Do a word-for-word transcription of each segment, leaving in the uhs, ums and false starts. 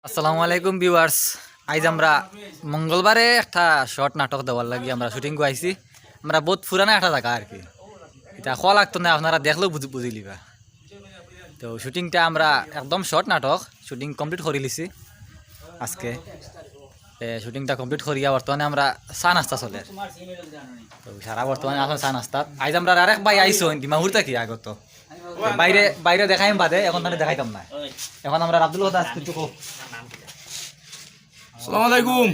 আসসালামু আলাইকুম ভিউয়ার্স। আইজ আমরা মঙ্গলবারে একটা শর্ট নাটক দেওয়ার লাগি আমরা শুটিং আইছি। আমরা বউত পুরানা একটা জাগা আর কি, ইটা কওয়া লাগতো না, আপনারা দেখলেও বুঝি বুঝিলিবা। তো শুটিংটা আমরা একদম শর্ট নাটক, শুটিং কমপ্লিট করিলিছি আজকে। এ, শুটিংটা কমপ্লিট করিয়া বর্তমানে আমরা চা নাস্তা চলের। তো সারা বর্তমানে এখন চা নাস্তা। আইজ আমরা আরেক ভাই আইছইন ডিমাপুর থাকি আগত। তো বাইরে, বাইরে দেখাইম বাদে, এখন তানে দেখাইতাম না। এখন আমরা আব্দুল কথা কিছু কও। আসসালামু আলাইকুম।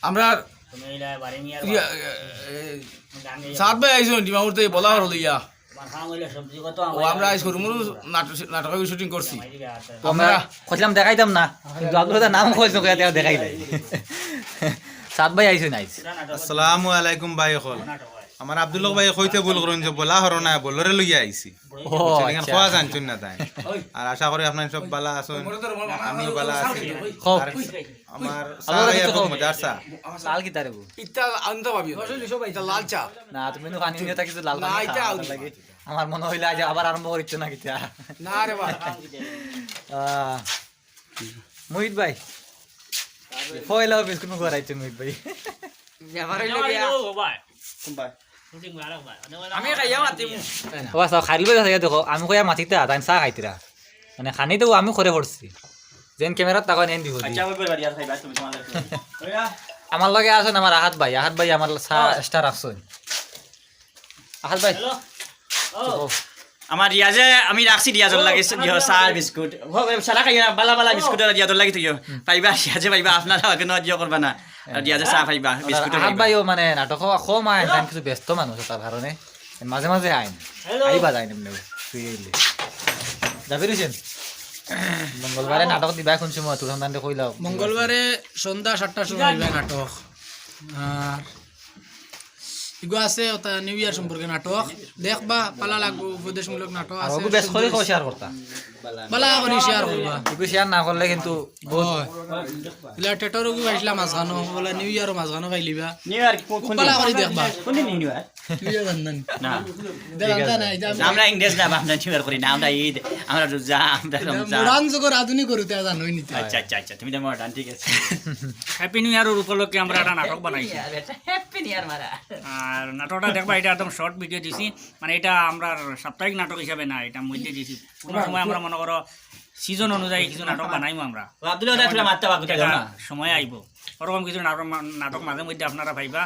আমরা ইয়া, এ, এ, সাত ভাই আইছইন ডিমাপুর থাকি বলা হরো লইয়া। ও আমরা আইজ হুরুমুরু নাটক, নাটকের শুটিং করছি। তো আমরা কইছিলাম দেখাইতাম না, কিন্তু আব্দুল কথার নাম কইছো, কইয়া দেখাই দেয়। সাত ভাই আইছইন আইজ। আসসালামু আলাইকুম ভাই অকল। আমার আব্দুল হক ভাই কইতে ভুল করইন যে বলা হরো না, বলরে লইয়া আইছি। ও বুঝছেন? এখানে আচ্ছা। খোয়া জানছইন না তাই। আর আশা করি আপনারা সব বালা আছইন, আমিও বালা আছি। কও। আর আমার চা আল্লাহ খাইয়া রাখে খুব কও। মজার চা। লাল কিতা রে বউ? ইটা আনতে পাবি না। ইটা লাল চা। না, তুমি তো পানি নিয়ে থাকিস লাল না, পানি ইটা খাওয়া আউনি। লাগে। আমার মনে হইলে আজ আবার আরম্ভ করিচ্ছে না কিতা। না রে বা। আহ, মুহিত ভাই, পয়লা বিস্কুট মুখ করাইছে মুহিত ভাই। ব্যাপার হইলো গিয়া ভাই আমি খাইয়া মাতিমু। ও আচ্ছা, খাইল ভাই দেখো, আমি কইয়া মাতিতা, তাই চা খাইতিরা। মানে খানি তো আমি করে পড়ছি। যেন ক্যামেরাত তাকান এন দিব দি। আচ্ছা, ওই বাড়ি আর খাইবা তুমি তোমাদের। আমার লগে আছইন আমার আহাদ ভাই, আহাদ ভাই আমার চা স্টার রাখছইন। আহাদ ভাই, আমার রিয়াজে আমি রাখছি রিয়াজর লাগি ইয়ো চা বিস্কুট। ও, এ, সারা খাইও না, বালা বালা বিস্কুট আর রিয়াজর লাগি তুইও। পাইবা রিয়াজে পাইবা, আপনারা কেন ইয়ো করবা না। আর রিয়াজে চা পাইবা, বিস্কুট আহাদ ভাইও মানে নাটক কম আইন, তাই কিছু ব্যস্ত মানুষ তার কারণে মাঝে মাঝে আইন। আইবা যাইন এমনি, তুই আইলে। জাবির হোসেন, মঙ্গলবারে নাটক দিবা কোন সময়? তুই সন্ধানটা কইলাও। মঙ্গলবারে সন্ধ্যা সাতটার সময় হইবে নাটক। আর ইগো আছে ওটা নিউ ইয়ার সম্পর্কে নাটক। দেখবা, পালা লাগবো, উপদেশমূলক নাটক আর আছে। ওগু বেশ করে কও শেয়ার করতা। পালা করি শেয়ার করবা। ওগু শেয়ার না করলে কিন্তু বহুত হয়। ইলা টেটর ওগু পাইছিলাম মাঝখানো, বলে নিউ ইয়ারও মাঝখানো পাইলিবা। নিউ ইয়ার কোন কোন পালা দিন? করি দেখবা। কোন দিন নিউ ইয়ার? নিউ ইয়ার জানবেন। না। দেখবা না, এই যে আমরা আমরা ইংরেজ না, আমরা নিউ ইয়ার করি না, আমরা ঈদ, আমরা রোজা, আমরা রমজান। মোরান যুগর আধুনিক করতে জানোই নিতে। আচ্ছা আচ্ছা আচ্ছা, তুমি তো মডার্ন, ঠিক আছে। হ্যাপি নিউ ইয়ারর উপলক্ষে আমরা একটা নাটক বানাইছি। হ্যাপি নিউ ইয়ার মারা। আর নাটকটা দেখবা, এটা একদম শর্ট ভিডিও দিছি, মানে এটা আমরা সাপ্তাহিক নাটক হিসাবে না, এটা মধ্যে দিছি। কোনো সময় আমরা মনে করো সিজন অনুযায়ী কিছু নাটক বানাইমু আমরা। ও আব্দুল কাদের, থোড়া মাততা পারবো এটা না? সময় আইবো, ওরকম কিছু নাটক মা-, নাটক মাঝে মধ্যে আপনারা পাইবা,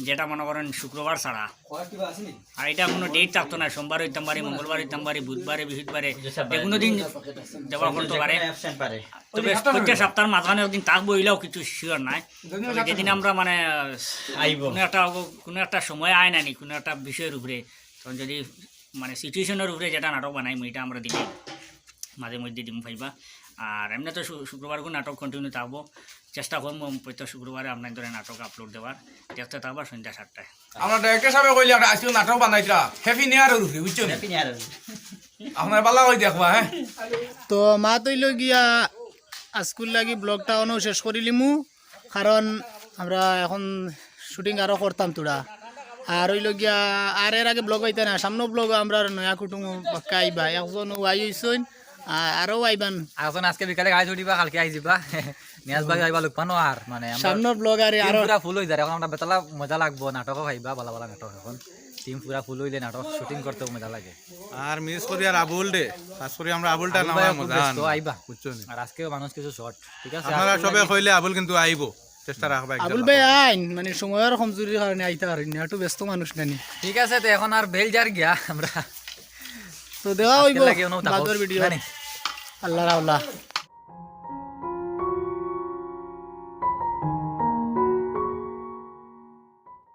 যেটা মনে করেন শুক্রবার ছাড়া। আর এটা কোনো ডেট থাকতো না, সোমবার হইতাম পারে, মঙ্গলবার হইতাম পারে, বুধবারে, বৃহস্পতিবারে, যে কোনো দিন দেওয়া করতে পারে। অ্যাবসেন্ট পারে। তবে প্রত্যেক সপ্তাহের মাঝখানে একদিন থাকবো, এটাও কিছু শিওর নাই। তবে যেদিন আমরা মানে আইবো। কোনো একটা, কোনো একটা সময় আয় না নি, কোনো একটা বিষয়ের উপরে, তখন যদি মানে সিচুয়েশনের উপরে যেটা নাটক বানাইমু, এটা আমরা দিমু, মাঝে মধ্যে দিমু পাইবা। আর এমনি তো শু-, শুক্রবারও নাটক কন্টিনিউ থাকবো, চেষ্টা করবো প্রত্যেক শুক্রবারে আপনার ধরে নাটক আপলোড দেওয়ার। দেখতে থাকবা সন্ধ্যা সাতটায়। আমরা ডাইরেক্টর সাহেব কইলে একটা আজকে নাটক বানাইতা হ্যাপি নিউ ইয়ার উপরে, বুঝছো নি? Happy new year. আপনারা বালা করি দেখবা, হ্যাঁ। তো মাত অইল গিয়া আজকুর লাগি ব্লগটা অনো শেষ করিলিমু, কারণ আমরা এখন শুটিং আরো করতাম তোরা। আর অইল গিয়া আর এর আগে ব্লগ পাইতা না, সামনে ব্লগ আমরা নয়া কুটুম পাক্কা আইবা, একজন ওয়াই হইছইন, আ-, আরো আইবান। এখন আজকে বিকালে গাড়ি উঠিবা, কালকে আই যাবা। নিয়াজ ভাই আইবা, লোকমানও আর মানে আমরা সামনে ব্লগ আরে টিম আরো পুরা ফুল হই যায়, এখন আমরা বেতালা মজা লাগবো, নাটকও পাইবা, বালা বালা নাটক এখন। টিম পুরা ফুল হইলে নাটক শুটিং করতেও মজা লাগে। আর মিস করি আর আবুল রে, খাস করি আমরা আবুলটা আবুল না ভাই হয় খুব মজা ব্যস্ত, না। আইবা। বুঝছো নি? আর আজকেও মানুষ কিছু শর্ট, ঠিক আছে? আপনারা সবে কইলে আবুল কিন্তু আইবো, চেষ্টা রাখবা একদম। আবুল ভাই আইন, মানে সময়র কমজুরির কারণে আইতা পারি না, একটু ব্যস্ত মানুষ নানি। ঠিক আছে, তো এখন আর বেল যার গিয়া আমরা তো দেওয়া হইব আজকে লাগে ওনাও থাকো। বাদর ভিডিও। জানি। আল্লাহ রাওলা।